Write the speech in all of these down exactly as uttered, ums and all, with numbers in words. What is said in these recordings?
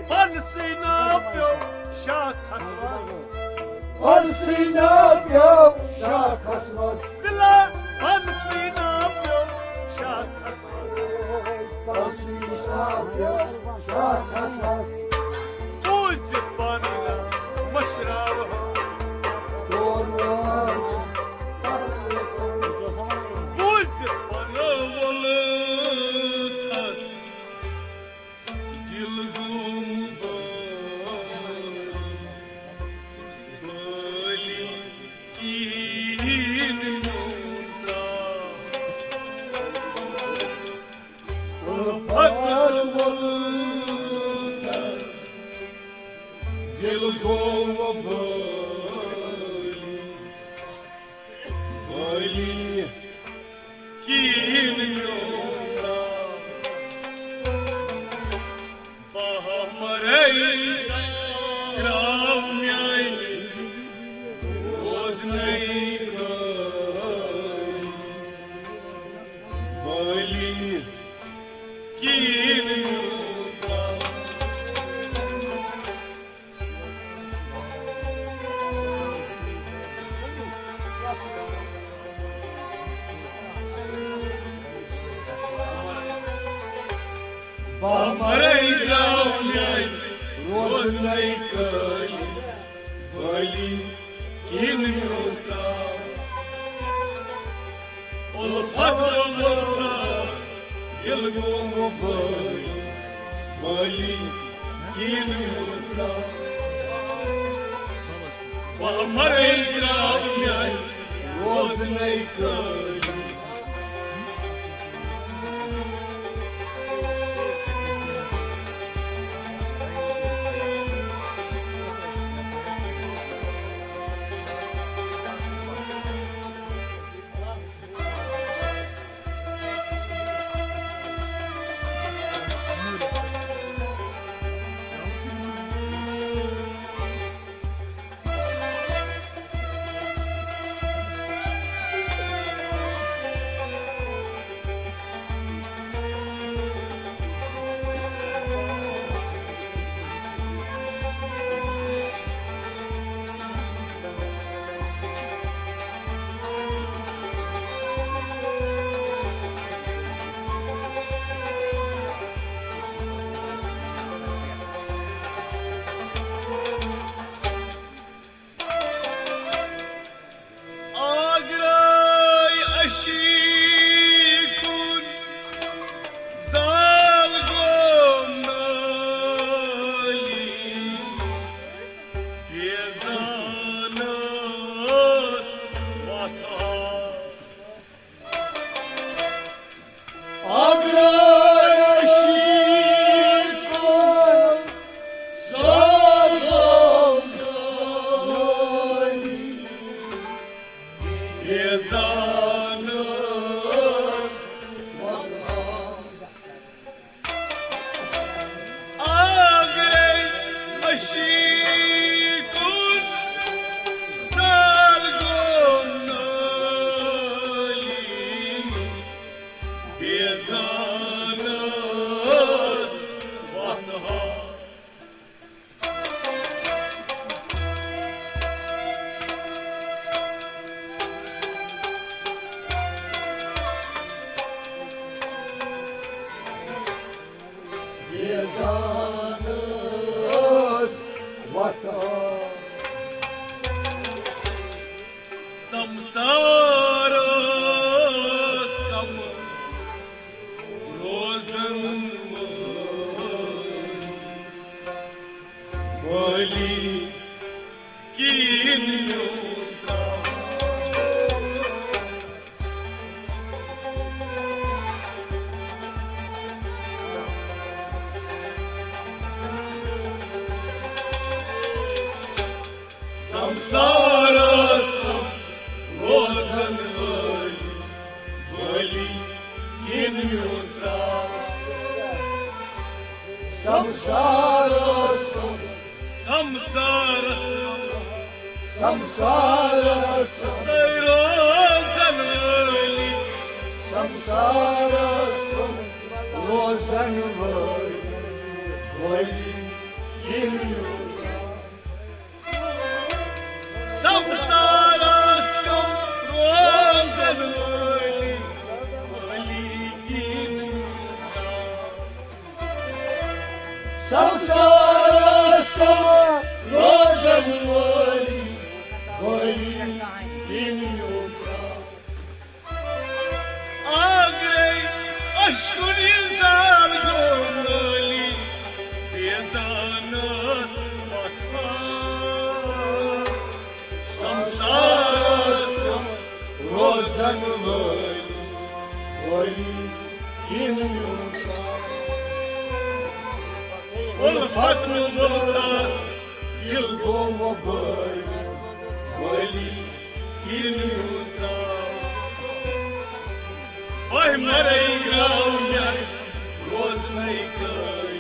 پنسٕے ناو پیوٚو شاخس منٛز۔ پنسٕے ناو پیوٚو شاخس منٛز۔ بِلا پنسٕے ناو پیوٚو شاخس منٛز۔ پنسٕے ناو پیوٚو شاخس منٛز۔ بوٗزِتھ پانہٕ مٔشراوہو۔ تور وٲژ۔ بوٗزِتھ پانہٕ وولُتھس۔ دِل گوٚو بٲلی، بٲلی کِہیٖنۍ میون ترٛاو۔ اُلفت ووٚلفس دِل گوٚو بٲلی، بٲلی کِہیٖنۍ میون ترٛاو۔ بہٕ ہا مرے ترٛاو میانہِ روزنَے کٲلۍ۔ بٲلی کِہیٖنۍ میون ترٛاو۔ بہٕ ہا مرے ترٛاو میانہِ روزنَے کٲلۍ۔ بٲلی کِہیٖنۍ میون ترٛاو۔ اُلفت ووٚلفس دِل گوٚو بٲلی، بٲلی کِہیٖنۍ میون ترٛاو۔ بہٕ ہا مرے ترٛاو میانہِ روزنَے کٲلۍ۔ آگرے عشیقُن زال گوٚو نٲلی، بے زانس وۄتھان۔ آگرے عشیقُن زال گوٚو نٲلی، بے زانس وۄتھان۔ آگرے عشیقُن زال گوٚو نٲلی، بے زانس وۄتھان۔ بے زانس وۄتھان۔ سمسارس کم روزن وٲلۍ، بٲلی کِہیٖنۍ میون ترٛاو۔ سمسارس تام روزن وٲلۍ، وٲلی یِن میون ترٛاو۔ سمسارس تام، سمسارس، سمسارس تام روزن وٲلۍ، سمسارس تام روزن وٲلۍ۔ ولی کِنہٕ میون سمسارس کم روزن وٲلی، ولی کِنہٕ میون سمسارس کم روزن وٲلی، ولی کِنہٕ میون آگرے اشکُن اظہار گوٚو مٲلی، بیزان ٲس وفا۔ سمسارس روزن وٲلۍ وٲلی یِن میون۔ اُلفت نہٕ مُلکس دِل گوٚو وۄبٲلی، وٲلی یِن میون ترٛاو۔ پہمرے گراو مےٚ روزنَے قٲیِم۔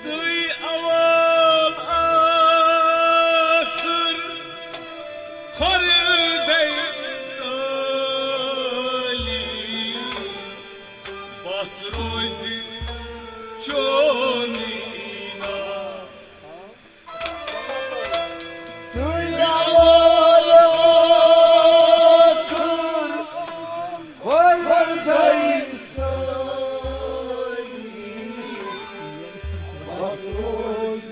ژٕے اول ٲخٕر کھۄر دے سٲلی، بس روزِ چونُے ناو۔ ژٕے اول ٲخٕر کھۄر دے سٲلی، بس روزِ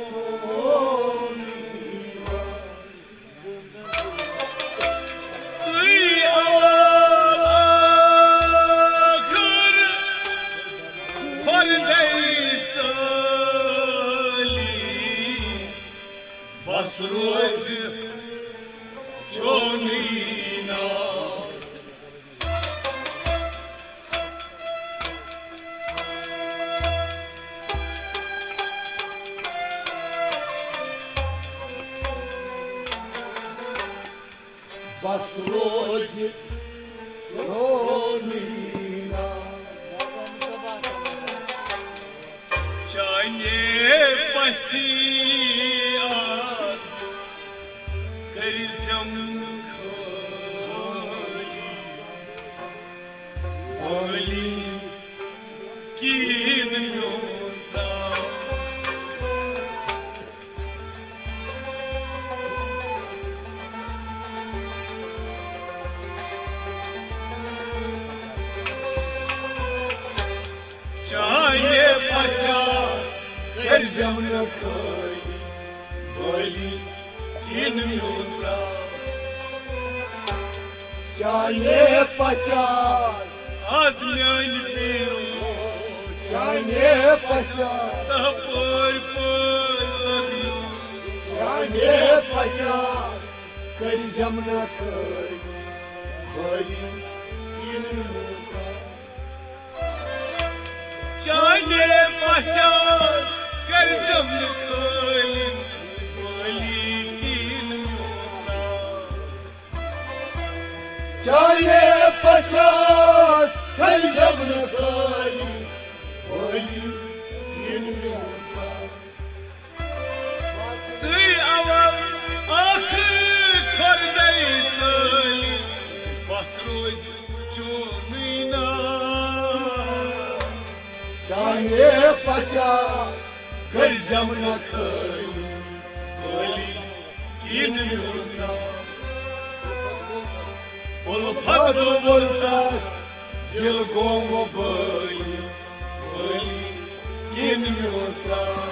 چونُے ناو۔ ژٕے اول ٲخٕر کھۄر دے سٲلی، بس روزِ چونُے ناو۔ بس روزِ چونُے ناو۔ چانہِ پژھِ آس کٔرۍ زٮ۪م خٲلی، وٲلی کِہیٖنۍ میون تام۔ چاہے پرچا کٔرۍ زٮ۪م نہٕ خٲلی، وٲلی یِن میون ترٛاو۔ چاہے پچاس آز میانہِ پیٖرو، چاہے پچاس تپٲرۍ پٲرۍ لبیو۔ چاہے پچاس کٔرۍ زٮ۪م نہٕ خٲلی، وٲلی یِن میون ترٛاو۔ چاہے پچاس کٔرۍ زٮ۪م نہٕ خٲلی، وٲلی یِن میون ترٛاو۔ چاہے پچاس کٔرۍ زٮ۪م نہٕ خٲلی، وٲلی یِن میون ترٛاو۔ ژٕے اول ٲخٕر کھۄر دے سٲلی، بس روزِ چونُے ناو۔ چاہے پچاس کٔرۍ زٮ۪م نہٕ خٲلی، وٲلی یِن میون ترٛاو۔ اُلفت دوٚپ اُلفس، دِل گوٚو وۄبٲلی، وٲلی یِن میون ترٛاو۔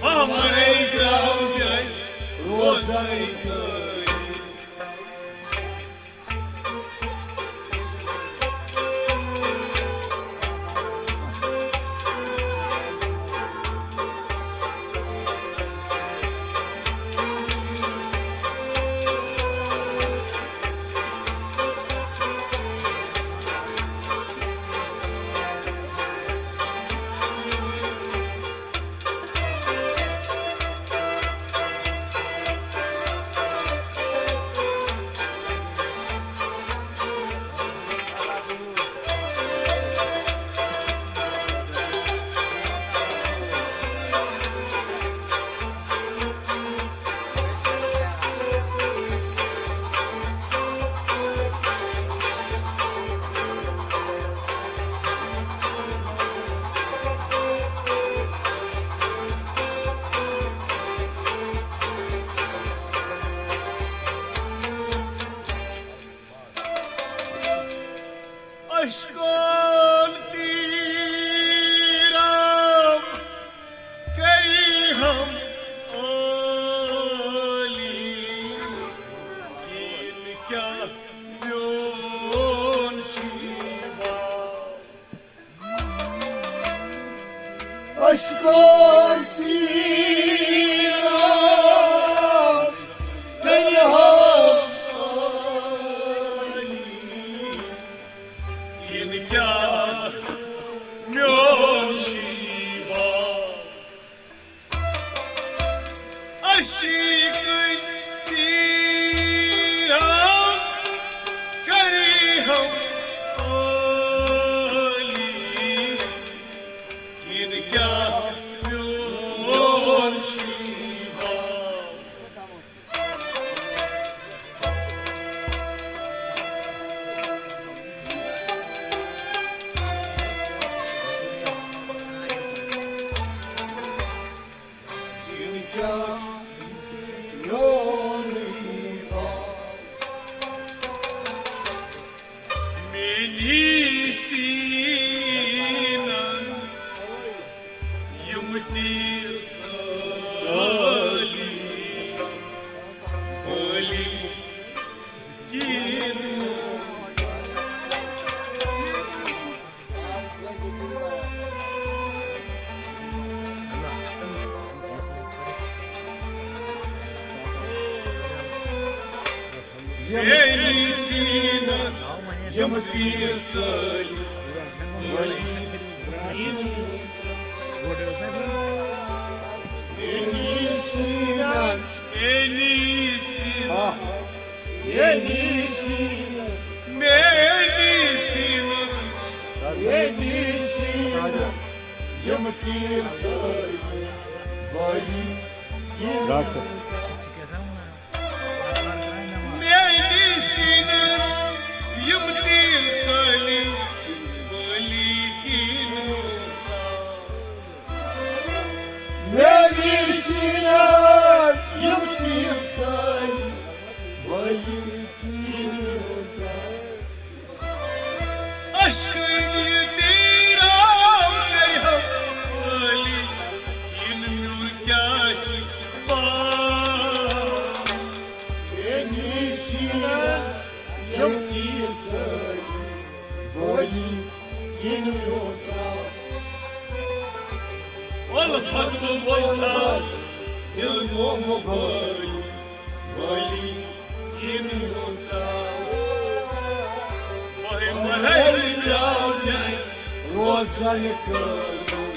پہمرے گراو مےٚ روزن اشکان تیرم کری ہم عالی، کین کیا میون شیوا۔ اشکان تیرم کری ہم عالی، کین کیا میون شیوا۔ عشیقن تیرم کری ہم عالی، کین کیا میون شیوا۔ میٛٲنی سیٖنَن یِم تیٖر ژٲلۍ، بٲلی کِنۍ۔ میٛٲنی سیٖنَن یِم تیٖر ژٲلۍ، وٲلۍ یِم۔ میٛٲنی سیٖنَن، میٛٲنی سیٖنَن، میٛٲنی سیٖنَن، میٛٲنی سیٖنَن، میٛٲنی سیٖنَن یِم تیٖر ژٲلۍ، وٲلۍ یِم۔ میٛٲنی سیٖنَن یِم تیٖر ژٲلۍ، وٲلۍ کِنۍ۔ میٛٲنی سیٖنَن یِم تیٖر ژٲلۍ، وٲلۍ کِنۍ۔ اشکن تیرم کری ہم عالی، کِنۍ میون کیا چھ پاے۔ میٛٲنی سیٖنَن یِم تیٖر ژٲلۍ، وٲلۍ کِنۍ میون ترٛاو۔ الفت بہٕ ووتھس دِل گوٚو مُبٲلۍ، وٲلۍ کِنۍ میون ترٛاو۔ وٲے مرٲے درٛاو مےٚ روزن کٲلۍ۔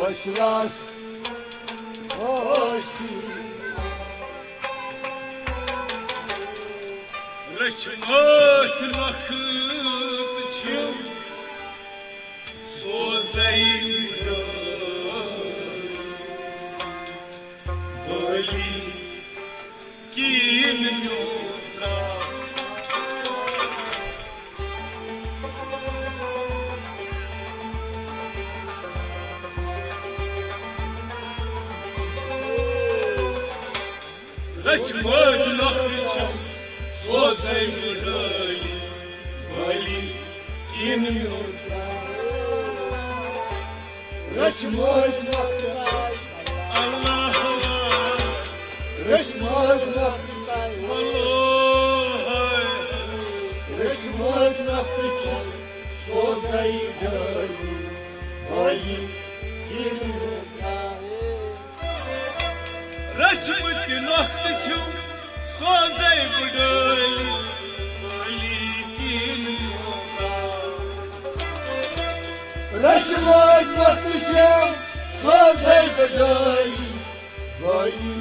اخلاص خوشی۔ رچھ مٲتھۍ نۄکھٕ تہٕ چھِم سوزَے بٲلی کِنۍ میون ترٛاو۔ رچھ مٲج لۄکٕٹ چھم، سوزے بہٕ ڈٲلۍ، بٲلی کِنۍ میون ترٛاو۔ رچھ مٲج لۄکٕٹ چھم، اللہ، اللہ۔ رچھ مٲج لۄکٕٹ چھم، اللہ، اللہ۔ رچھ مٲج لۄکٕٹ چھم، سوزے ڈٲلۍ، بٲلی کِنۍ میون ترٛاو۔ رچھمٕتۍ نۄختہٕ چھِو سوزے بہٕ ڈٲلۍ، بٲلی کِنۍ میون ترٛاو۔ رچھمٕتۍ نۄختہٕ چھِو سوزے بہٕ ڈٲلۍ، بٲلی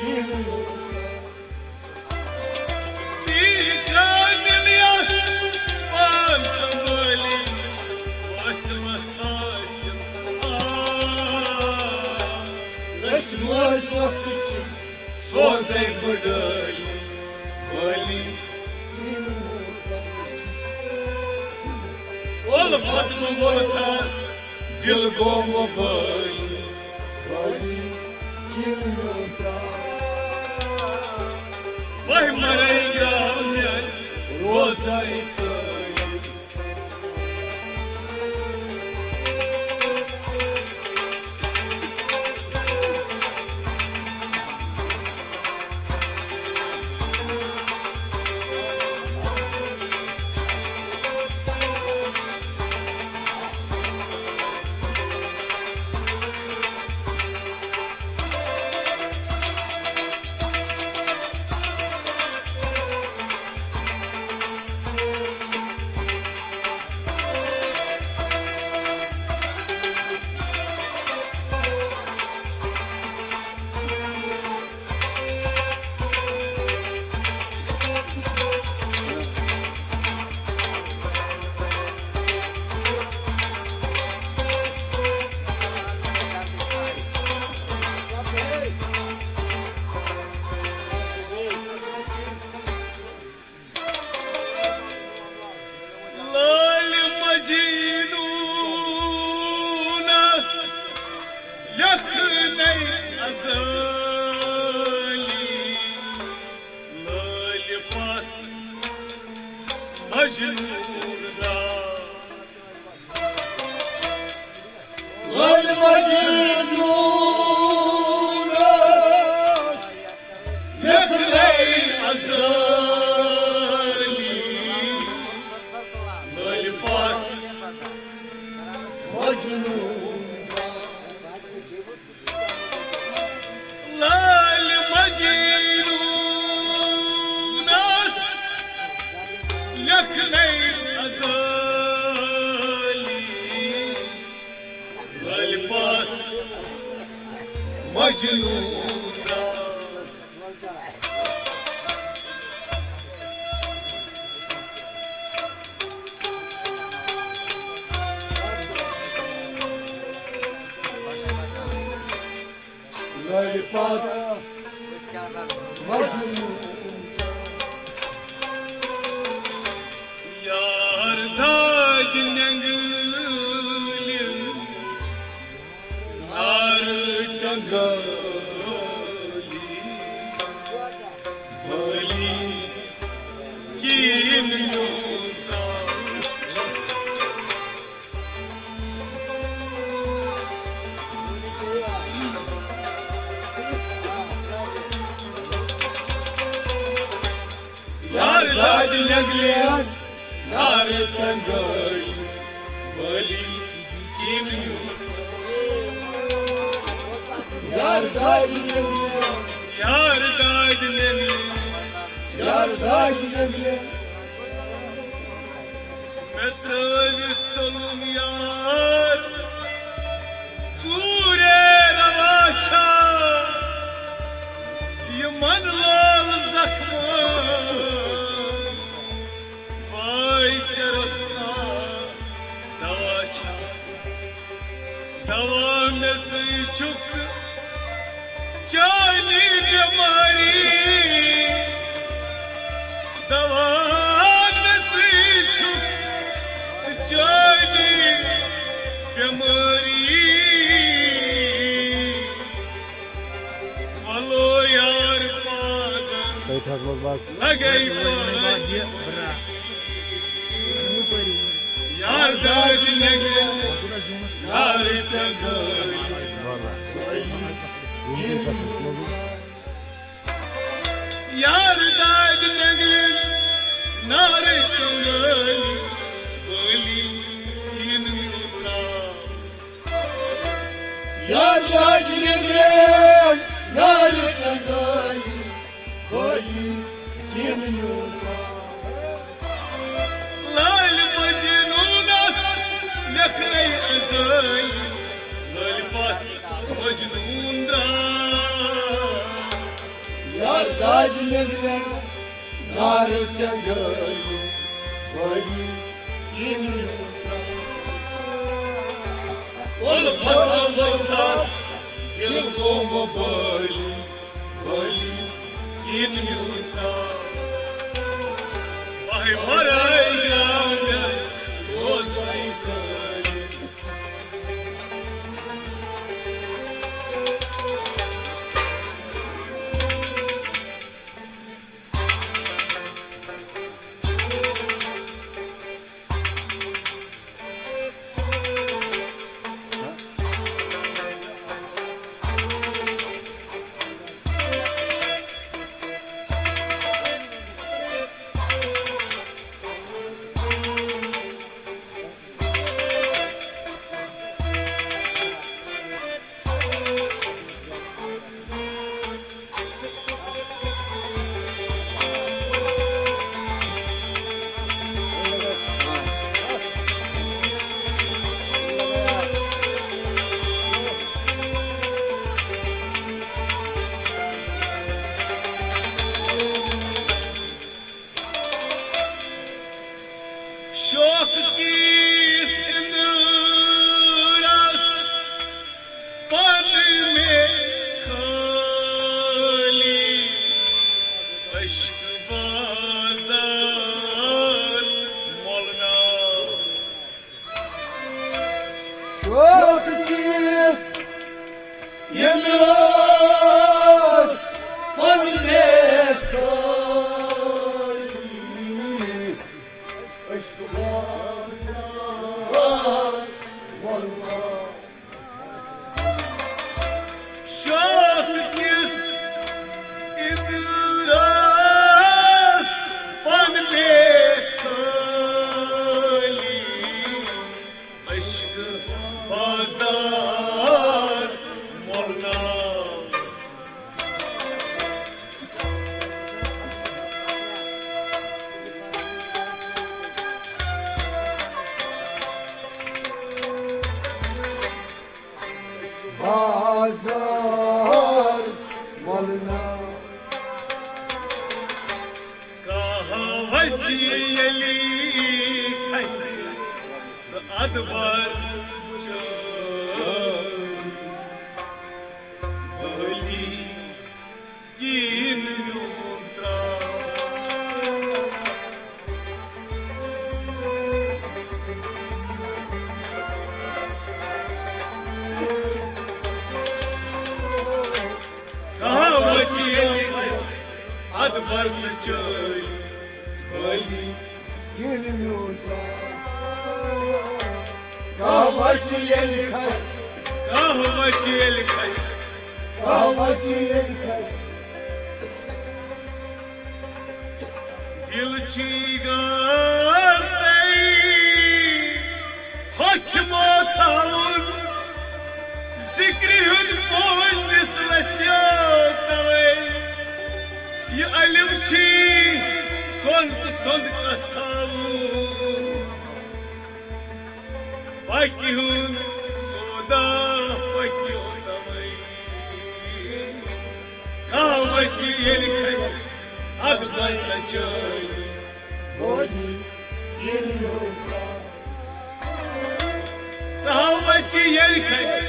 کِنۍ میون ترٛاو۔ پیٖر کامل یس پان سنبھٲلی، فٲصلس حٲصِل۔ آ، رچھ مٲج نۄختہٕ چھِ سوزے بہٕ ڈٲلۍ، بٲلی۔ اُلفت ووتھس دِل گوٚو بٲلی، بٲلی۔ وہہِ مرے گیاو مےٚ روزے قٲیِم۔ لالِ مجنوٗنس لیکھنَے ازلی، لالِ پتھ مجنوٗن دا۔ لالِ مجنوٗنس لیکھنَے ازلی، لالِ پتھ مجنوٗن۔ لالِ مجنوٗنس لیکھنَے ازلی، لالِ پتھ مجنوٗن۔ لالِ پتھ مجنوٗن۔ یار دادِ نٮ۪نٛگلہِ نارٕ ٹنٛگٲلی، بٲلی کِنۍ میون تاو۔ یار دادِ نٮ۪نٛگلہِ نارٕ ٹنٛگٲلی، بٲلی کِنۍ میون۔ یار دادِ نٮ۪نٛگلہِ، یار دادِ نٮ۪نٛگلہِ، یار دادِ نٮ۪نٛگلہِ۔ مےٚ ترٛٲوِتھ ژوٚلُم یار ژوٗرے روا چھا یِمن لال زخمن؟ وٲے ژےٚ رۄسنا دوا چھا؟ دوا مےٚ ژٕے چھُکھ چانہِ بٮ۪مٲری۔ دوا مےٚ ژٕے چھُکھ چانہِ بٮ۪مٲری۔ وَلو یار پاگل تٔتھۍ حظ منٛز باگ۔ لگے پاگل۔ یار داج لگے نارٕ تہٕ گٲلۍ۔ یار داج لگے نارٕ تہٕ گٲلۍ۔ گٲلۍ یِن میوٗٹا۔ یار داج لگے نارٕ تہٕ گٲلۍ۔ گٲلۍ یِن میوٗٹا۔ لالۍ مجنوٗنس لیکھنے ازٲلۍ، لالۍ پتھ مجنوٗن درٛاو۔ یار دادِ نٮ۪نٛدرٮ۪ن نارٕ تہِ گٲلۍ، بٲلی یِن یوٗتاہ۔ اُلفت وُلفتس دِل گوٚو بٲلی، بٲلی یِن یوٗتاہ۔ بہٕ مَرے گرٛانٛدٕ روزے کٲلۍ۔ شوق کِس اندورس پن میں خالی عشق بازار مولنا۔ شوق کِس اندورس پن میں خالی شوق کِس اندورس پن میں خالی عشق بازار مولنا۔ بازار مولنا۔ قہوہ چیلی کھسہِ تہٕ ادبر چٲے۔ بٲلی یِن میون ترٛاو۔ قہوہ چیلی ادبر چٲے۔ بٲلی یِن میون ترٛاو۔ قہوہ چیلی کھسہِ۔ قہوہ چیلی کھسہِ۔ قہوہ چیلی کھسہِ۔ دل چھی گار تئی ہوٚکھِ مو تھاوُن۔ ذکرِ ہُنٛد پوٚنٛجِس لَسیو توے۔ یہِ علم چھی سۄن تہٕ سۄنٛد کس تھاوُن۔ باقی ہُنٛد سودا بچہِ ییٚلہِ کھسہِ، اَدٕ بَسہِ چٲلۍ۔ بولی ییٚلہِ یوٗتاہ۔ کَہہ بچہِ ییٚلہِ کھسہِ،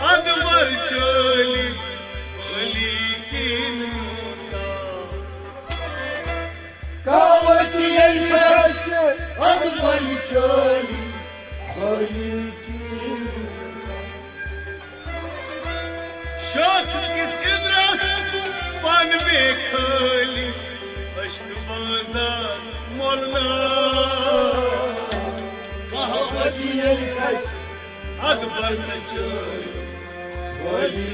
اَدٕ بَر چٲلۍ۔ بولی ییٚلہِ یوٗتاہ۔ کاوچ ییٚلہِ پرٛژھِ، اَدٕ بَنہِ چٲلۍ، بٲلی کِنہٕ؟ شوق کِس اِندرَس پَن مےٚ کھٲلۍ، عشق بازار مۄلناو۔ کاوچ ییٚلہِ کھسہِ، اَدٕ بَسہِ چٲلۍ، بٲلی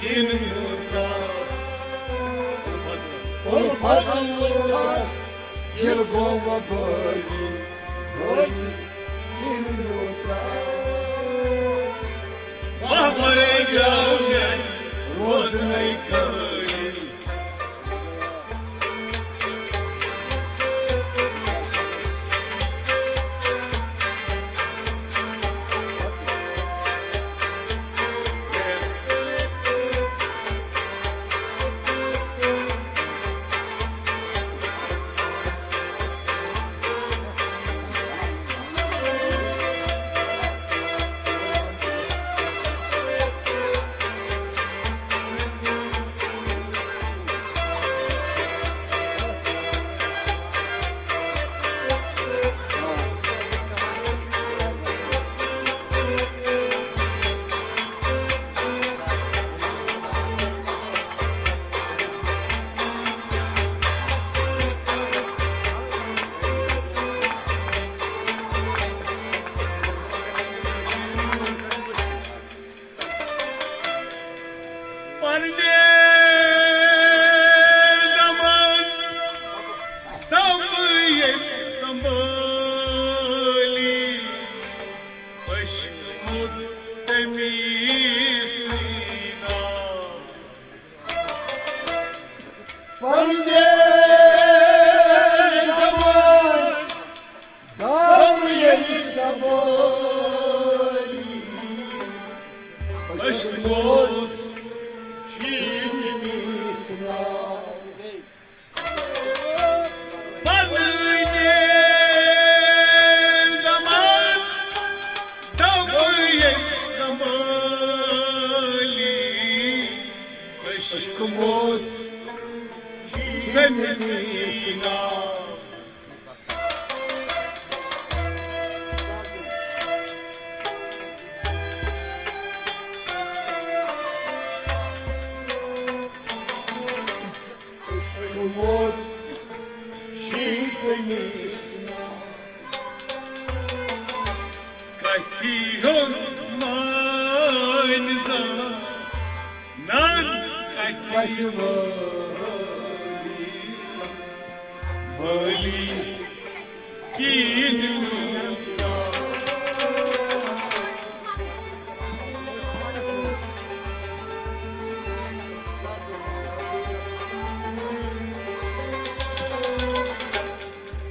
یِن میون ناو۔ اُلفت اُلفت، دِل گوٚو وۄنۍ بٲلی، بٲلی یِن میون ناو۔ بہہ ؤری درٛاو مےٚ روزنَے قٲیِل۔ پرویز دمان دم ییٚلہِ سنبھالی، عشق موٚت تٔمی سٕے ناو۔ پرویز دمان دم ییٚلہِ سنبھالی، عشق موٚت چھُ تٔمِس ناو۔ پرویز دمان دم ییٚلہِ سنبھالی، عشق موٚت چھُ تٔمِس ناو۔ شُموت شیٖتمِس ناو۔ کتھِ ہُنٛد مٲنۍ زن نن کتھِ وٲلی، وٲلی کِنۍ۔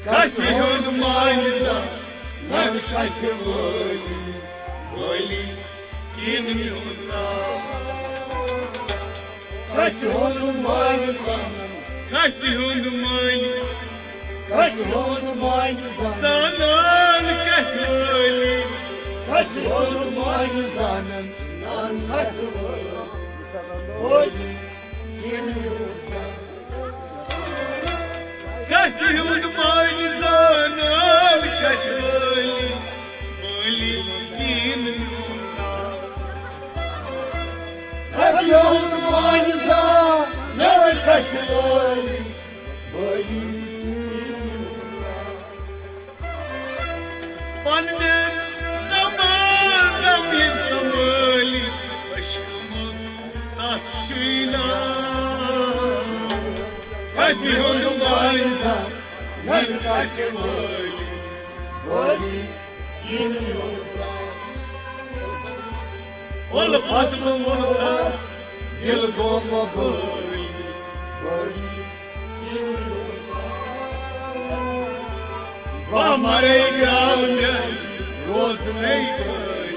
کتھِ ہُنٛد مٲنۍ زن نن کتھِ وٲلی، وٲلی کِنۍ میون ناو۔ کتھِ ہُنٛد مٲنۍ زن، کتھِ ہُنٛد مٲنۍ، کتھِ ہُنٛد مٲنۍ زن، زنان کتھِ وٲلی۔ کتھِ ہُنٛد مٲنۍ زن نن کتھِ وٲلی، وٲلی کِنۍ میون ناو۔ کتھِ ہُنٛد مٲنۍ زانان کتھِ وٲلی، وٲلی کِنۍ میون ناو۔ کتھِ ہُنٛد مٲنۍ زانان کتھِ وٲلی، وٲلی کِنۍ میون ناو۔ پننہِ دمان دم ییٚلہِ سنبھٲلی، عشق موٚت تس چھُے ناو۔ کتھِ ہُنٛد مٲنۍ زن نن کتھِ وٲلی، وٲلی یِنہٕ یوت۔ اُلفت گوٚو مُلکس، دِل گوٚو مۄبٲلی، وٲلی یِنہٕ یوت۔ بہہ مرے گراو مےٚ روزنَے قٲیِل۔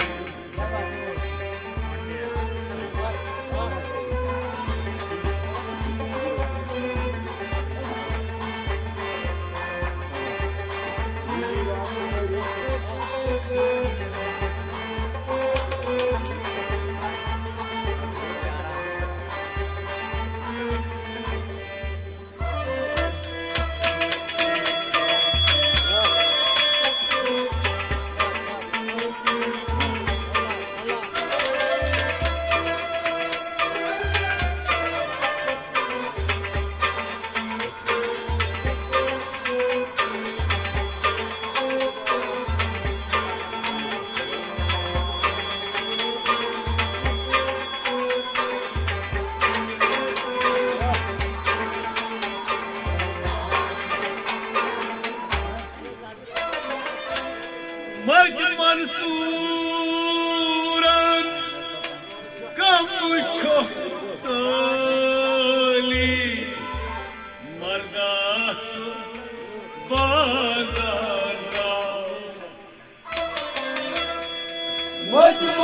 مرد منصورن کم چھۄکھ ژٲلی، مرداہ سُہ بازار درٛاو۔ مرد منصورن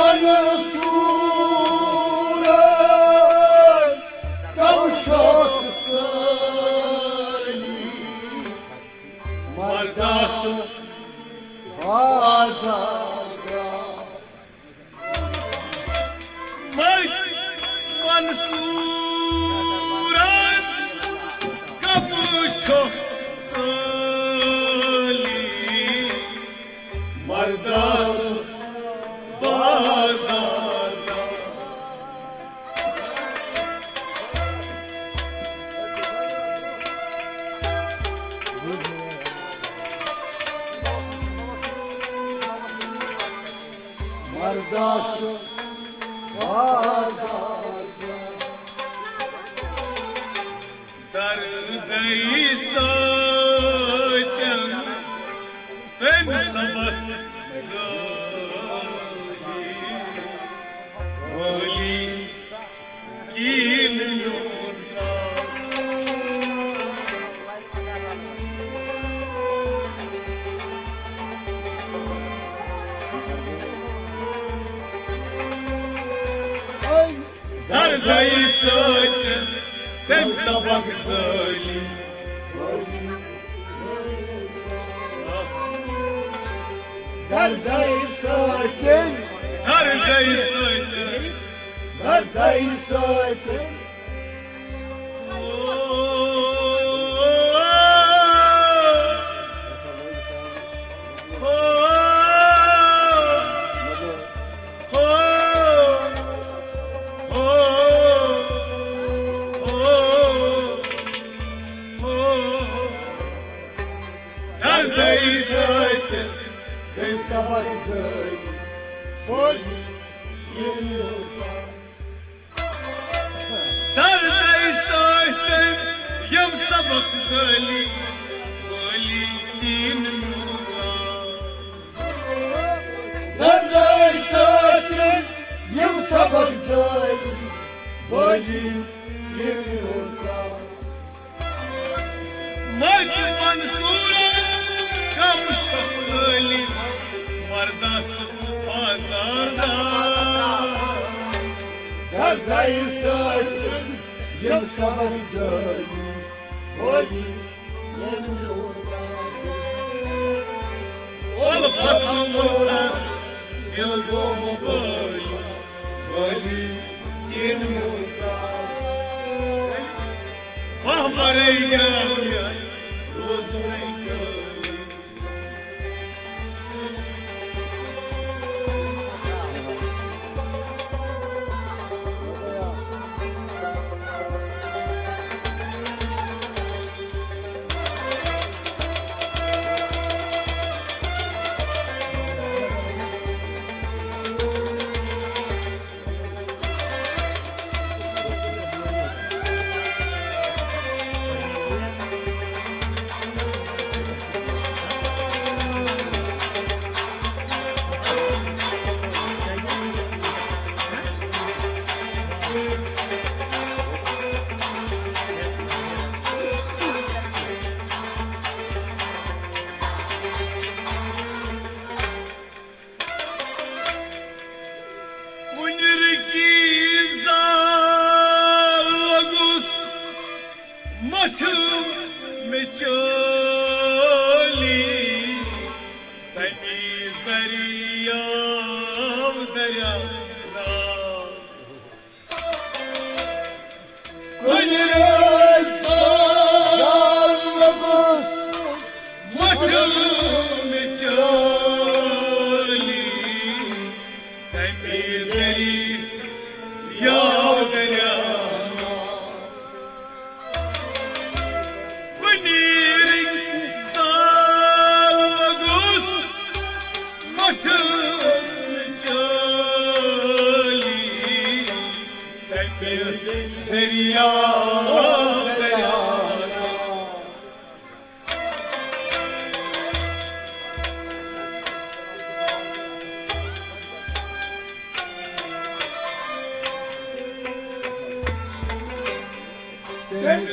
کم چھۄکھ ژٲلی، مرداہ سُہ بازار درٛاو۔ مرد منصورن کم چھۄکھ ژٲلی، مرداہ سُہ بازار درٛاو۔ مرداہ سُہ بازار درٛاو۔ دردی سۭتۍ تٔمۍ سبق زٲلی، وٲلی کِنۍ میون ناو۔ دردی سۭتۍ تٔمۍ سبق زٲلی۔ دردی سۭتۍ، دردی سۭتۍ، دردی سۭتۍ۔ دردی سۭتۍ گٔے سبق زٲلی، بولی ییٚلہِ میون دردی سۭتۍ تٔمۍ یِم سبق زٲلی، وٲلی دیٖن میون۔ دردی سۭتۍ تٔمۍ یِم سبق زٲلی، وٲلی دیٖن میون۔ مرد منصورن کم چھۄکھ ژٲلی، مرداہ سُہ بازار درٛاو۔ دردی سۭتۍ یِم سبق زٲلی، وٲلی ییٚلہِ میون۔ اُلفت ووٚتھس دِل گوٚو بٲلی، بٲلی ییٚلہِ میون۔ وَہہ وَرٲے درٛاو مےٚ روزنَے قٲبِل۔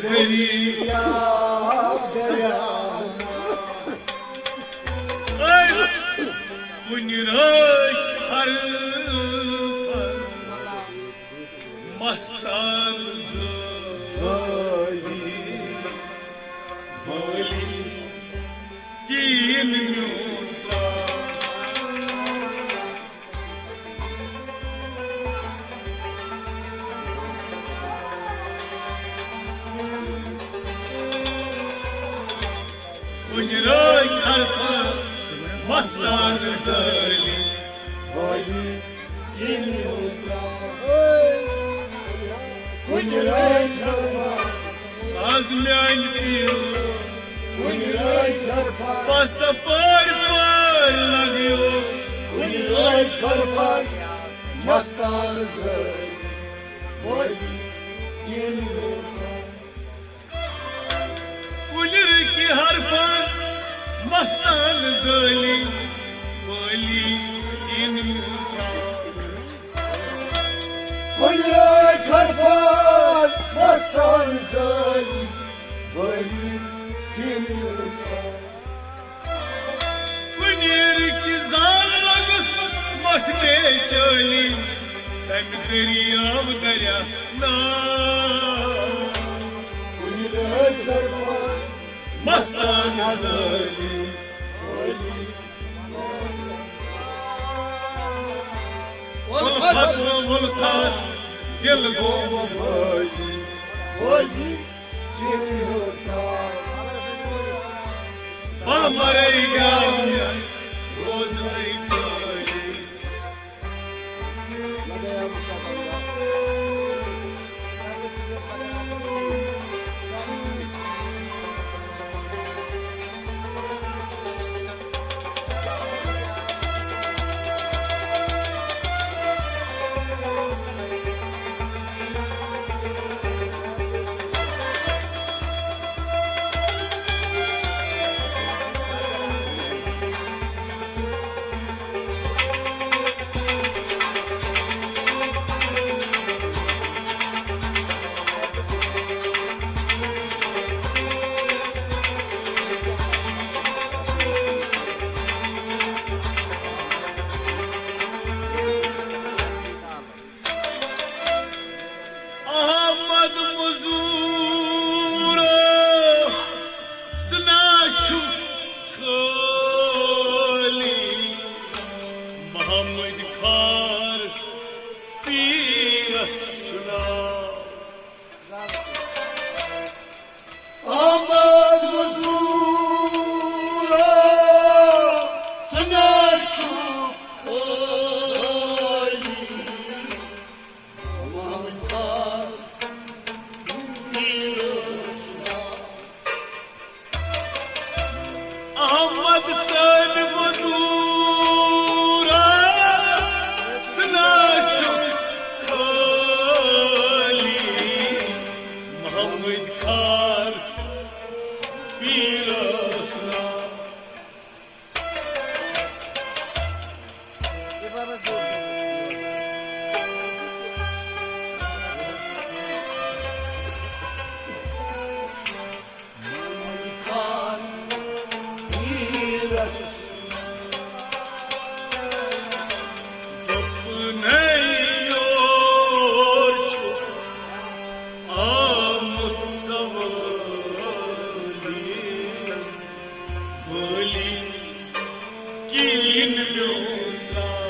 دٔریاو دٔریاو۔ أڑۍ کُنہِ رٲتۍ حرفن مستان زٲلی، مٲلی کِہیٖنۍ میون۔ کُنہِ رٲتۍ حرفن مستان زٲلی، بٲلی کِہیٖنۍ میون۔ کُنہِ رٲتۍ حرفن آز میانہِ پیٖرٕ۔ کُنہِ رٲتۍ حرفن۔ پس پٲرۍ پٲرۍ لگیو۔ کُنہِ رٲتۍ حرفن۔ مستان زٲلۍ۔ وٲلۍ ییٚلہِ کُنہِ رٕکہِ حرفن۔ مستان زٲلی۔ وٲلی ییٚلہِ کُنہِ رٲتۍ حرفن۔ مستان زٲلی۔ وٲلی ییٚلہِ کُنہِ رٕکہِ زال لوٚگُس مۄٹھ بے چٲلی، تَمہِ دٔریاو دریا نا۔ کُنہِ رٲتۍ مستان زٲلی۔ اُلفت، اُلفس دِل گوٚو وٲلی۔ وٲلی۔ بہٕ مرے گاو مےٚ روزنَے کٲری۔ احمد مزور، ژٕ نا چھُکھ خٲلی، محمد خار پیرس چھُ ناو۔ احمد مزور، ژٕ نا چھُکھ خٲلی، محمد خار پیرس چھُ ناو۔ احمد سٕنٛدۍ مزوٗرا، ژٕ نا چھُکھ خٲلی، محمد خار پیرس ناو۔ دوٚپنَے یور چھُ آمُت سوٲری، وٲلی کِہیٖنۍ میون ترٛاو۔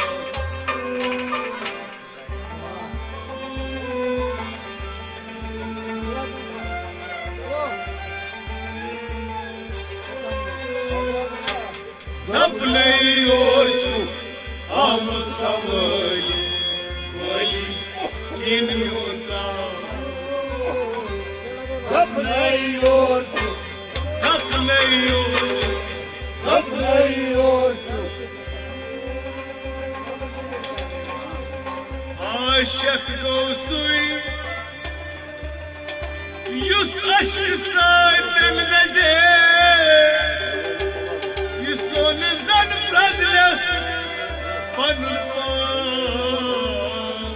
دپنے یور چھُ آمُت سوٲری، وٲلی یِن میون تام۔ دپنے یور چھُ، دپنے یور چھُ، دپنے یور چھُ۔ عاشق گوٚو سُے، یُس عشقہٕ سۭتۍ دِل دَزے، یہِ سوٚن زَن پرٛزنَس پَنُن پان۔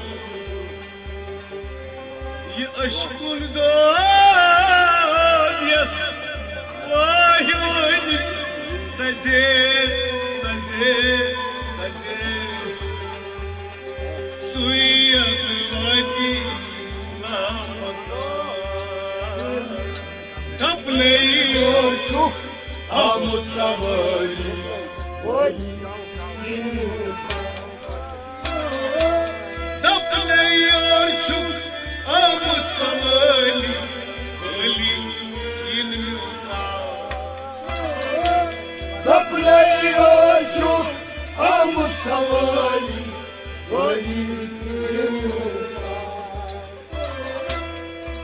یہِ عشقُن دۄہ سجے، سجے، سُے اَدٕ وٲتی لامکان۔ دَپنَے یور چھُکھ آمُت سوٲری۔ دَپنَے یور چھُکھ آمُت سوٲری، خٲلی یِنہٕ میون ناو۔ دَپنَے یور چھُکھ آمُت سوٲری، خٲلی یِنہٕ میون ناو۔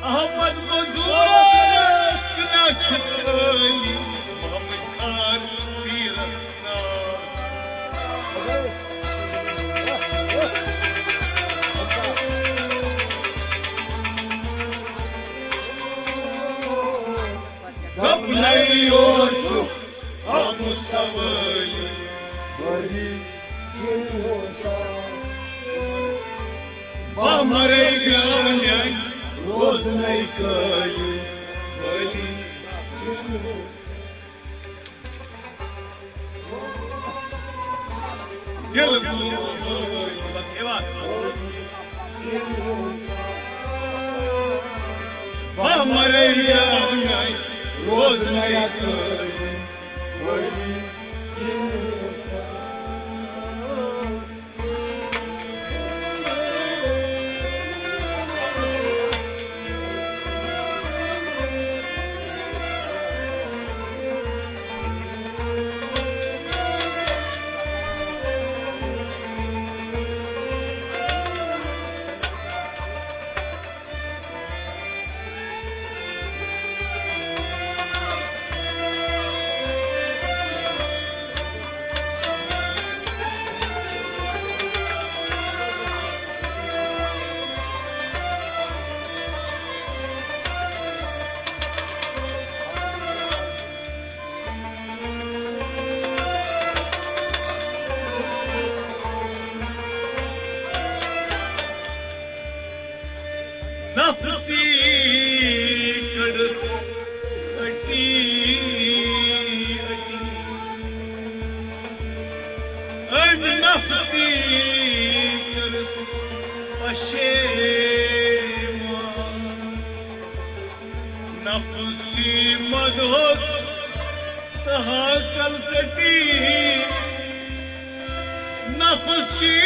احمد مزورس نہ چھُ خٲلی محمد خان پیرس ناو۔ دَپنَے یور چھُ آمُت سوٲری۔ بہٕ مرے گرٛانہِ روزنَے قٲیِل۔ دِل گوٚو بہٕ مرے گرٛانہِ روزنَے قٲیِل۔ نفسی کڑس اٹی اٹی۔ أمۍ نفسی کٔرٕس پشیمان۔ نفسی مدہوس تہٕ ہاکل ژٹی۔ نفسی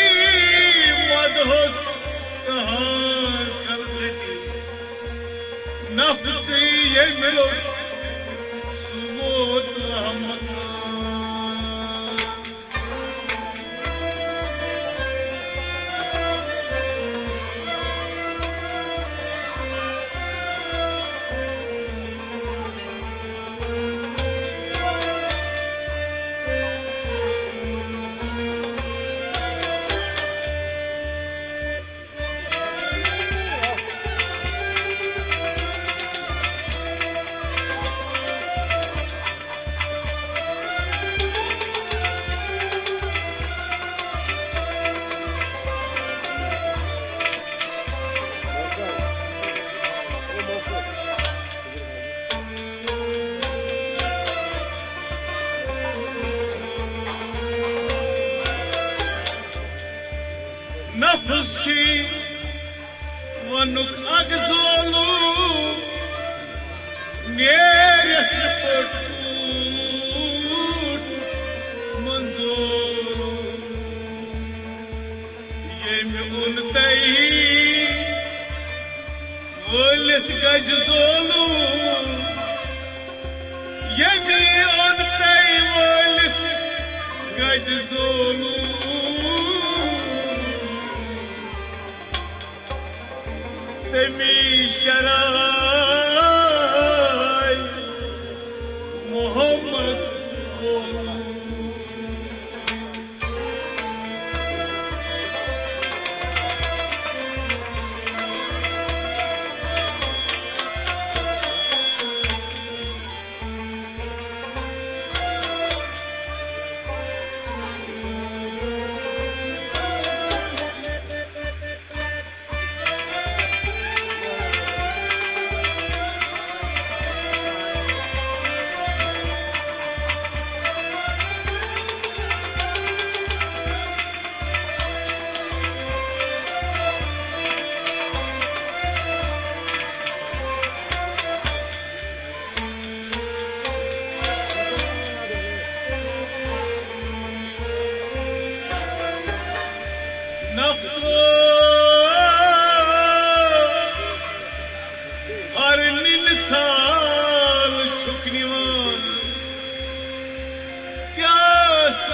مدہوس تہٕ ہاکل ژٹی۔ نفسی ییٚمہِ لوٚگ سُہ ووت رحمت۔ نفسی ونُک اکھ زولوٗ، نیرٮ۪س یِتھ پٲٹھۍ ٹوٗٹھ منظور۔ ییٚمۍ اوٚن تۄہہِ وٲلِتھ گجہِ زولوٗ، ییٚمۍ اوٚن تۄہہِ وٲلِتھ گجہِ زولوٗ۔ تٔمی شرائے محمد وولُم۔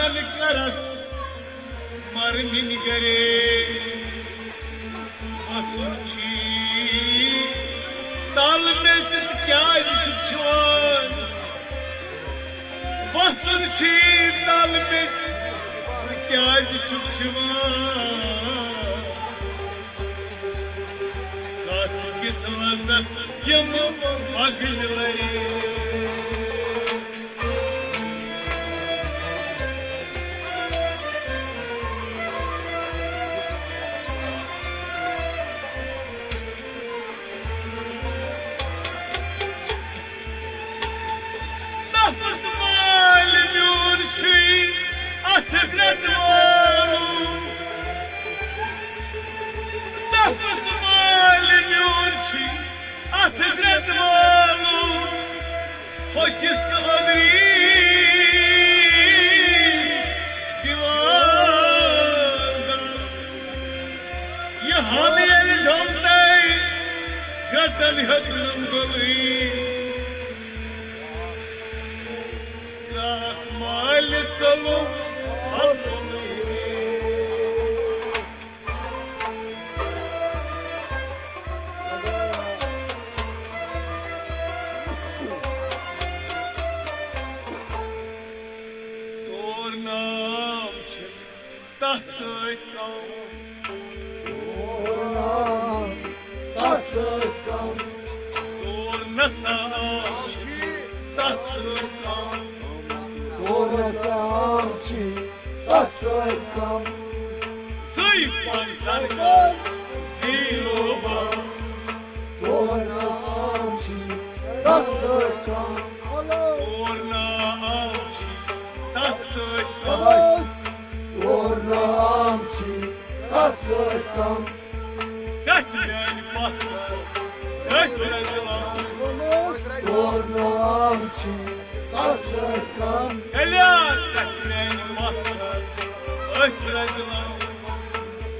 کرکھ مرنٕنۍ گرے۔ وسُن چھی تل میٚژِ، کیازِ چھُکھ چھِوان؟ وسُن چھی تل میٚژِ، کیازِ چھُکھ چھِوان؟ کتھ کِژھ لذت یِم پگلہِ لرے۔ نفس مالہِ میون چھُے اتھ گرٛٮ۪ٹہٕ والُن۔ نفس مالہِ میون چھُے اتھ گرٛٮ۪ٹہٕ والُن۔ ہوٚچھِس تہٕ أدری دِوان۔ یہِ ہَل ییٚلہِ ڈوٚلتَے، گردن ہیوٚتنَم گوٚلٕے۔ گرٛاکھ مالہِ ژوٚلُم ہَل تُلٕے۔ تور نام چھِ تَتھ سۭتۍ کَم۔ تور نام تَتھ سۭتۍ کَم۔ تور نسا آب چھِ تَتھ سۭتۍ کَم۔ تور نسا آب چھِ تَتھ سۭتۍ کَم۔ زٕے پَن سرکار زیٖرو بَم۔ تور نسا آب چھِ تَتھ سۭتۍ کَم۔ تور نسا آب چھِ تَتھ سۭتۍ کَم۔ بس۔ تور نسا آب چھِ تَتھ سۭتۍ کَم۔ کتھ میانہِ پتھ کر، أتھۍ رزِ لم۔ تور نسا آب چھِ تَتھ سۭتۍ کَم۔ کلیار کتھ میانہِ پتھ کر، أتھۍ رزِ لم۔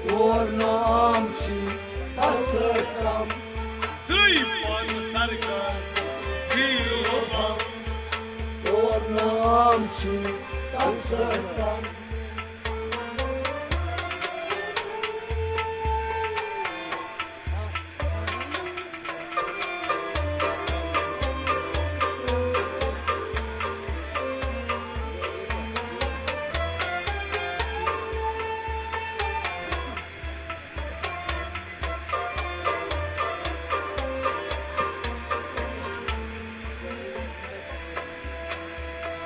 تور نسا آب چھِ تَتھ سۭتۍ کَم۔ زٕے پَن سرکار زیٖرو بَم۔ تور نسا آب چھِ تَتھ سۭتۍ کَم۔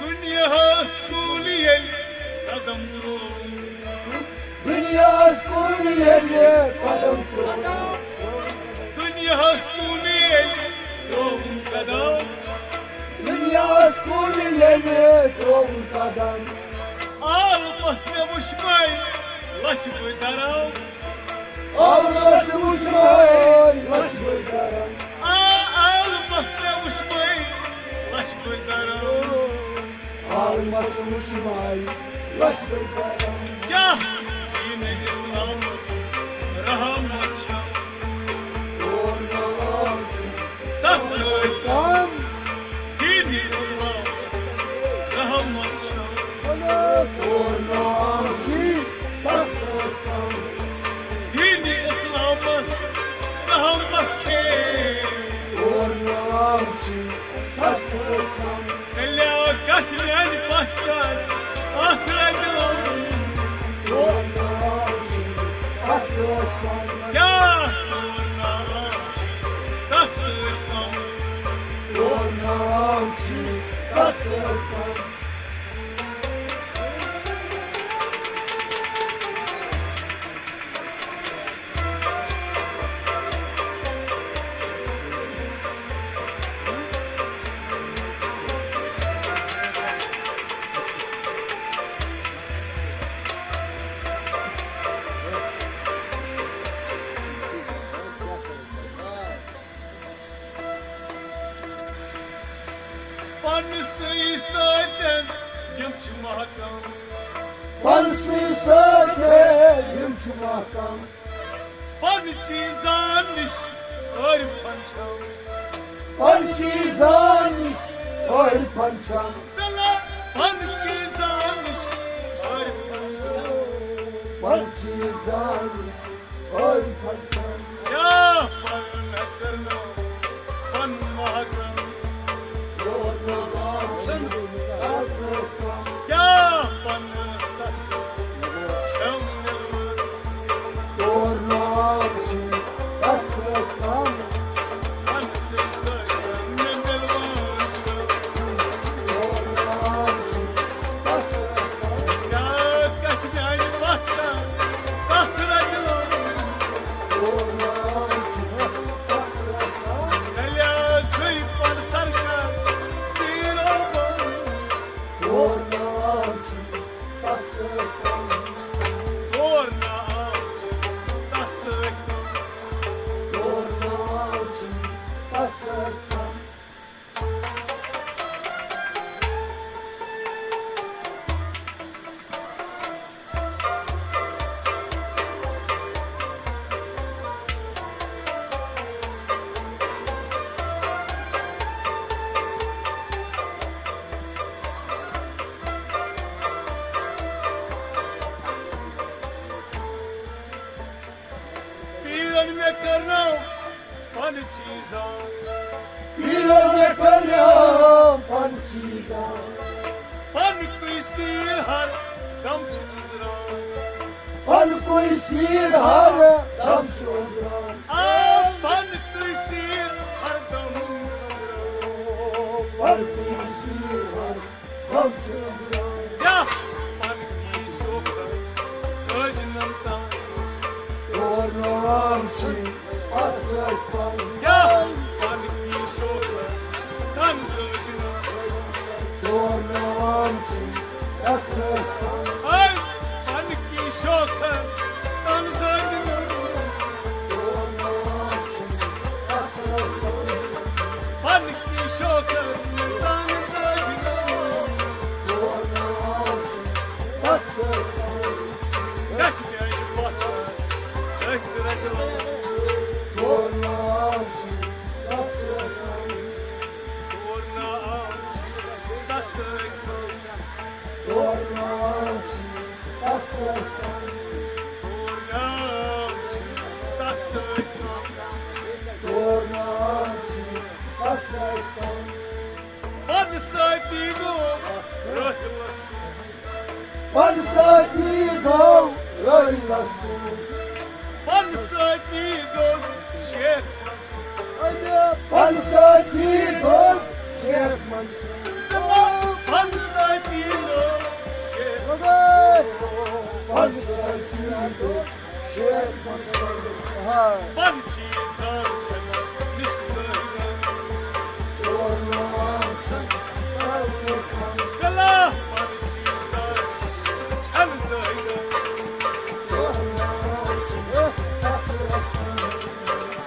دُنیاہَس کُن ییٚلہِ قدم ترٛووُم۔ دُنیاہَس کُن ییٚلہِ قدم ترٛووُم۔ دُنیاہَس کُن ییٚلہِ ترٛووُم قدم۔ دُنیاہَس کُن ییٚلہِ ترٛووُم قدم۔ آلپس مےٚ وُچھمَے لَچھِ بٔدۍ درم۔ آلپس وُچھمَے لَچھِ بٔدۍ درم۔ آ، آلپس مےٚ وُچھمَے لَچھِ بٔدۍ درم۔ آلپس وُچھمَے لَچھِ بٔدۍ درم۔ کیٛاہ دیٖنِ اِسلامس رحمت چھا؟ تور نسا آب چھِ تَتھ سۭتۍ کَم۔ دیٖنِ اِسلامس رحمت چھا؟ تور نسا آب چھِ تَتھ سۭتۍ کَم۔ دیٖنِ اِسلامس رحمت چھے۔ تور نسا آب چھِ تَتھ سۭتۍ کَم۔ تیٚلہِ کتھ میانہِ پتھ کر، اتھ رزِ لم۔ تور نسا آب چھِ تَتھ سۭتۍ کَم۔ کیٛاہ تور نسا آب چھِ تَتھ سۭتۍ کَم؟ تور نسا آب چھِ تَتھ سۭتۍ کَم۔ پنسٕے سۭتۍ یِم چھِ محکم۔ پنسٕے سۭتۍ یِم چھِ محکم۔ پن چیٖزن نِش عٲرفن چھم۔ پن چیٖزن نِش عٲرفن چھم۔ دِلہ پن چیٖزن نِش پنچیزان، اوے پنچم۔ کیٛاہ پنُن کرنو، پنُن محکم۔ کیٛاہ پنُن تس چھم نِلوان۔ تور ناو چھُ تس کم۔ پنسٕے سۭتۍ مےٚ مِلوان چھُ۔ تور ناو چھُ تس کم۔ کیٛاہ کتھِ میانہِ پژھ کتھ رٹہِ لوٚگ۔ تور ناو چھُ تس کم۔ تیٚلہِ آسٕے پنسر کر زیٖرو بوٚن۔ تور ناو چھُ تس کم۔ تور ناو چھُ تس کم۔ تور ناو چھُ تس کم۔ پیرن مےٚ کرنو پنچیزان۔ پیرو مےٚ کریام پنچیزان۔ پنکُے سیٖر ہر دم چھُ گُزران۔ پنکُے سیٖر ہر دم چھُ گُزران۔ آ، پنکُے سیٖر ہر دم گُزران۔ پنکُے سیٖر ہر دم چھُ گُزران۔ کیٛاہ پنکی شوخن زٲجنن تام۔ تور نام چھُ اَتھ سۭتۍ کم۔ کیٛاہ پنکی شوخن زٲجنن۔ تور نام چھُ اَتھ سۭتۍ کم۔ ہے، پنکی شوخن زٲجنن۔ تور نام چھُ اَتھ سۭتۍ کم۔ پنکی شوخن زٲجنن۔ تور نام چھُ اَتھ سۭتۍ کم۔ گژھِ میانہِ پژھِ أتھۍ رَزِ لوٚگ۔ تور ناو چھُ تَس سۭتۍ کم۔ تور ناو چھُ تَس سۭتۍ کم۔ تور ناو چھُ تَس سۭتۍ کم۔ تور ناو چھُ تَس سۭتۍ کم۔ تور ناو چھُ تَس سۭتۍ کم۔ پنہٕ سۭتی گوٚو رٲحِلَس۔ پنہٕ سۭتی گوٚو رٲحِلَس۔ پنہٕ سۭتی گوٚو شیخ منصور۔ پنہٕ سۭتی گوٚو شیخ منصور۔ پنہٕ سۭتی گوٚو شیخ۔ پنہٕ سۭتی گوٚو شیخ منصور۔ ہاں۔ پنچیزان چھنہٕ مِس زٲہِدان۔ تور ناو چھُ تَس سۭتۍ کم۔ بِلا پنچیزان چھنہٕ زٲہِدان۔ تور ناو چھُ تَس سۭتۍ کم۔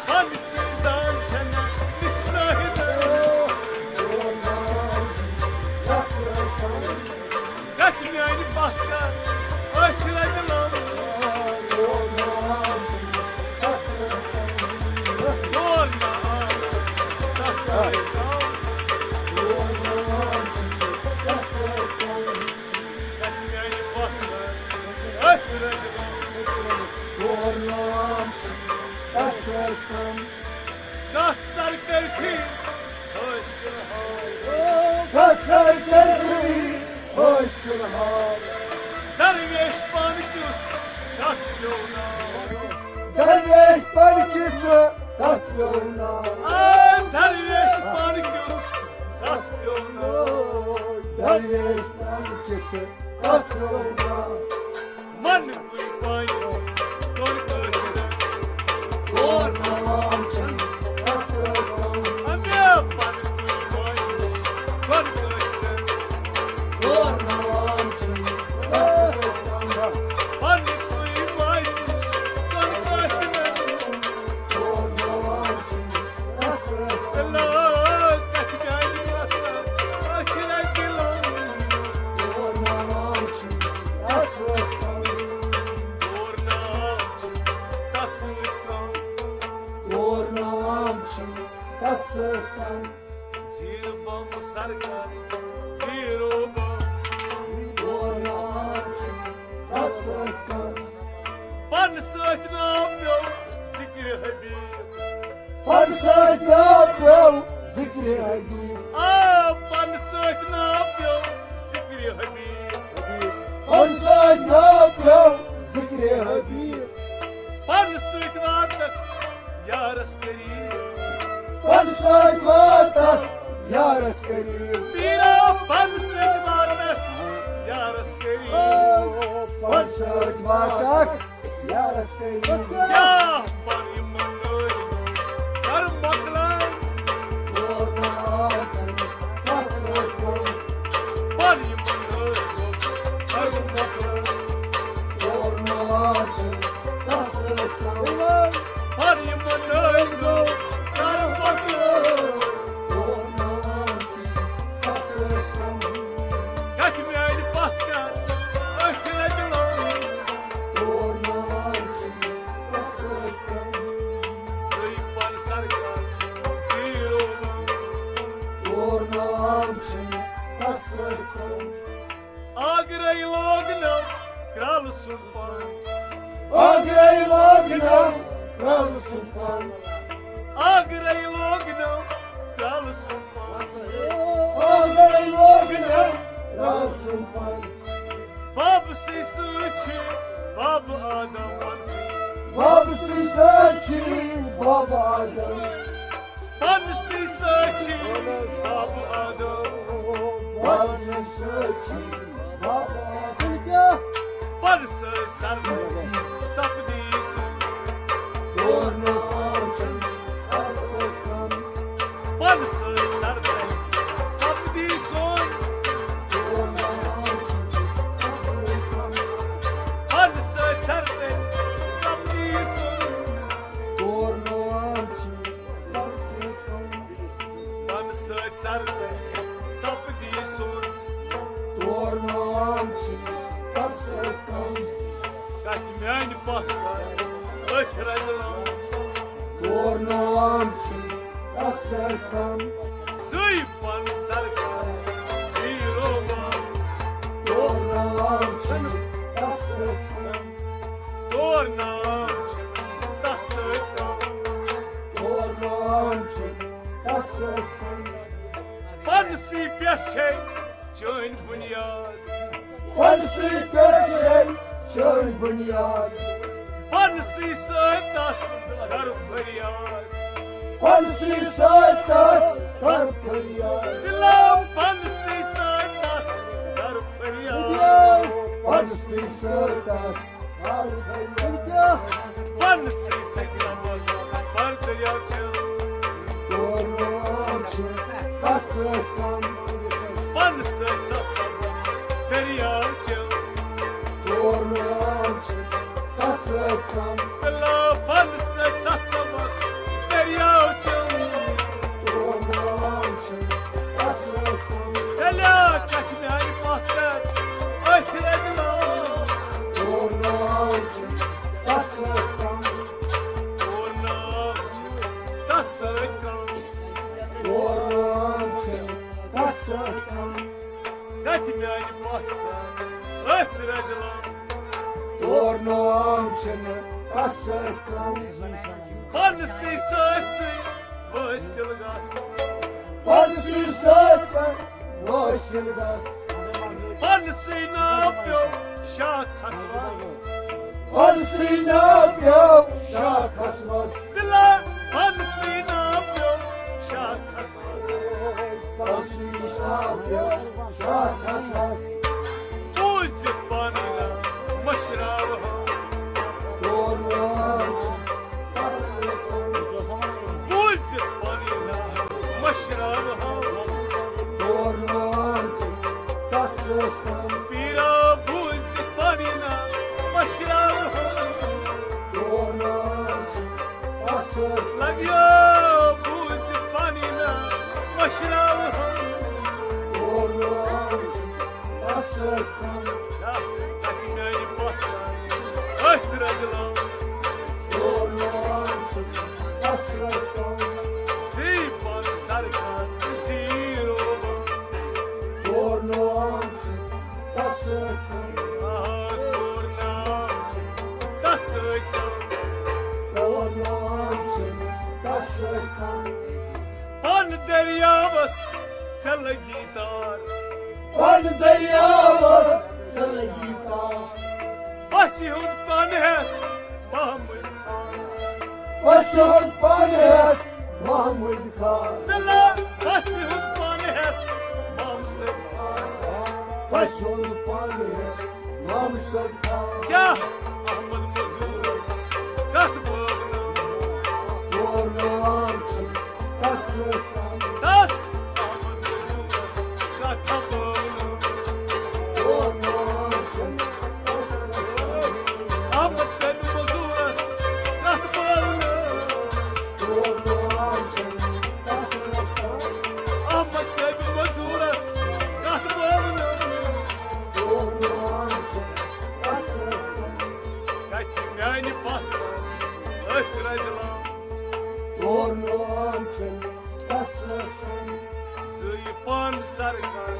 پنچیزان چھنہٕ مِس زٲہِدان۔ تور ناو چھُ تَس سۭتۍ کم۔ گژھِ میانہِ پژھ کر أتھۍ رَزِ لوٚگ۔ تور ناو چھُ تَس سۭتۍ کم۔ گژھِ میانہِ پژھ کر أتھۍ رَزِ لوٚگ۔ تور ناو چھُ تَس سۭتۍ کم۔ کتھ سرکٲرۍ حٲصِل حال۔ کتھ سرکٲرۍ حٲصِل حال۔ درویش پانہٕ کیُتھ تتھ پیوٚو ناو۔ درویش پانہٕ کیُتھ تتھ پیوٚو ناو۔ آ، درویش پانہٕ کیُتھ تتھ پیوٚو ناو۔ درویش پانہٕ کیُتھ تتھ پیوٚو ناو۔ من کوئی پانی کون کٲشرٮ۪ن۔ تور ناو چھُ تَس سۭتۍ کم۔ اَمہِ پَتہٕ کوئی پانی کون کٲشرٮ۪ن۔ تور ناو چھُ تَس سۭتۍ کم۔ پَنٕنۍ کوئی پانی کون کٲشرٮ۪ن۔ تور ناو چھُ تَس سۭتۍ کم۔ اللہ کَتھِ میٛانہِ مسلہٕ ٲخِر اَتہِ لوٚگ۔ تور ناو چھُ تَس سۭتۍ کم۔ تور ناو چھُ تَس سۭتۍ کم۔ تور ناو چھُ تَس سۭتۍ کم۔ زیٖرو بم سرکار، زیٖرو بم۔ پنہٕ سۭتۍ ناو پیوٚو ذِکرِ حبیٖب۔ پنہٕ سۭتۍ واتکھ یارس قریٖب۔ پنہٕ سۭتۍ واتکھ یارس قریٖب۔ پیٖرا پنہٕ سۭتۍ واتکھ یارس قریٖب۔ پنہٕ سۭتۍ واتکھ یارس قریٖب۔ کیٛاہ پَر یِمَن نٲوۍ کَر مۄکلان؟ تور نہٕ آو چھُنہٕ تَس سۭتۍ کوٚر۔ پَر یِمَن نٲوۍ کَر مۄکلان؟ تور نہٕ آو چھُنہٕ تَس سۭتۍ کوٚر۔ پَر یِمَن نٲوۍ کَر مۄکلان؟ تور نہٕ آو چھُنہٕ تَس سۭتۍ کوٚر۔ کَتھِ میٛانہِ پَژھ کَر أتھۍ رَزِ لوٚگ۔ تور نہٕ آو چھُنہٕ تَس سۭتۍ کوٚر۔ زٕے پَل سرکار زیٖرو۔ تور نہٕ آو چھُنہٕ تَس سۭتۍ کوٚر۔ آگرے لوگ نہٕ کرٛالہٕ سُنٛد پان۔ آگرے لوگ نہٕ کرٛالہٕ سُنٛد پان۔ آگرے لوگ نہٕ کرٛالہٕ سُنٛد پان۔ آگرے لوگ نہٕ کرٛالہٕ سُنٛد پان۔ بابہٕ سٕے سۭتۍ چھِ بابہٕ آدم پانسٕے۔ بابہٕ سٕے سۭتۍ چھِ بابہٕ آدم۔ پنسٕے سۭتۍ چھِ بابہٕ آدم۔ پنسٕے سۭتۍ چھِ بابہٕ آدم۔ پنسٕے سردی سپدی سُنٛد۔ دور نہٕ آو چھُنہٕ اَسہِ کم۔ پنسٕے سردی سپدی سُنٛد۔ دور نہٕ آو چھُنہٕ اَسہِ کم۔ پنسٕے سردی سپدی سُنٛد۔ دور نہٕ آو چھُنہٕ پن سۭتۍ سر تہٕ سپدی سوٚن۔ تور نام چھِ تس سۭتۍ کم۔ کتھ میانہِ پتھ کر أتھۍ رزِ لام۔ تور نام چھِ تس سۭتۍ کم۔ زٕے پن سرکار زیٖرو بام۔ تور نام چھِ تس سۭتۍ کم۔ تور نام چھِ تس سۭتۍ کم۔ تور نام چھِ تس سۭتۍ کم۔ پنسٕے پٮ۪ٹھ چھے چٲنۍ بُنیاد۔ پنسٕے پٮ۪ٹھ چھے چٲنۍ بُنیاد۔ پنسٕے سۭتۍ تس کر فریاد۔ پنسٕے سۭتۍ تس کر فریاد۔ دِلم پنسٕے سۭتۍ تس کر فریاد۔ پنسٕے سۭتۍ تس پنسٕے سۭتۍ سبق پر دٔریاو چٮ۪و۔ تور نار چھِ تس سۭتۍ کم۔ پنسٕے سۭتۍ سبق دٔریاو چٮ۪و۔ تور نار چھِ تس سۭتۍ کم۔ تلا پنسٕے سۭتۍ سبق دٔریاو چٮ۪و۔ تور نار چھِ تس سۭتۍ کم۔ تیٚلہِ کتھِ میانہِ پتھ کر أتھۍ رزِ لام۔ تور نار چھِ تس سۭتۍ کم۔ تور نار چھِ تس سۭتۍ کم۔ تور نار چھِ تس سۭتۍ کم۔ کتھِ میانہِ پتھ کر أتھۍ رزِ لام۔ تور نار چھِنہٕ تس سۭتۍ کم۔ پنسٕے سۭتۍ سۭتۍ وٲصِل گژھ۔ پنسٕے سۭتۍ سۭتۍ وٲصِل گژھ۔ پنسٕے ناو پیوٚو شاخس وس۔ پنسٕے ناو پیوٚو شاخس وس۔ بِلا پنسٕے ناو پیوٚو شاخس وس۔ پنسٕے ناو پیوٚو شاخس وس۔ بوٗزِتھ پنٕنۍ ناو مٔشراوہو۔ تور ناو چھِ بوٗزِتھ پنٕنۍ ناو مٔشراوہو۔ تور ناو چھِ تس سۭتۍ کم۔ پیٖرا بوٗزِتھ پنٕنۍ ناو مٔشراوہو۔ تور ناو چھِ تس سۭتۍ کم۔ لگیو بوٗزِتھ پنٕنۍ ناو مٔشراوہو۔ تور ناو چھِ تس سۭتۍ کم۔ کیٛاہ کتھِ میانہِ پتھ کر أتھۍ رزِ لام۔ تور نار چھِ تس سۭتۍ کم۔ زی پن سرکار زیٖرو بام۔ تور نار چھِ تس سۭتۍ کم۔ آ، تور نار چھِ تس سۭتۍ کم۔ تور نار چھِ تس سۭتۍ کم۔ پن دٔریاوس ژےٚ لگی تار۔ پن دٔریاوس ژےٚ لگی پَژھِ ہُنٛد پَن ہٮ۪تھ محمد خان۔ پَژھِ ہُنٛد پَن ہٮ۪تھ محمد خان۔ بِلا پَژھِ ہُنٛد پَن ہٮ۪تھ محمد خان۔ پَژھِ ہُنٛد پَن ہٮ۪تھ محمد خان۔ کیٛاہ احمد مزورس کتھ بٲونہٕ؟ تور نوان چھُ تس سۭتۍ۔ تس احمد مزورس کتھ بٲونہٕ؟ تور نوان چھُ تس سۭتۍ۔ احمد صٲبِ مزورس کتھ بٲونہٕ؟ تور نوان چھُ تس سۭتۍ۔ احمد صٲبِ مزورس کتھ بٲونہٕ؟ تور نوان چھُ تس سۭتۍ۔ کتہِ چھِ میانہِ پژھ أتھۍ رزِ لام؟ تور نوان چھُ تس سۭتۍ۔ زٕے پان سرکار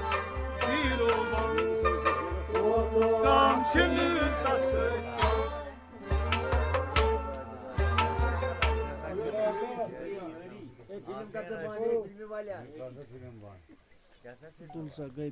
زیٖرو بم۔ تور نوان کام چھِنہٕ تس سۭتۍ۔ تُل سا، گٔے۔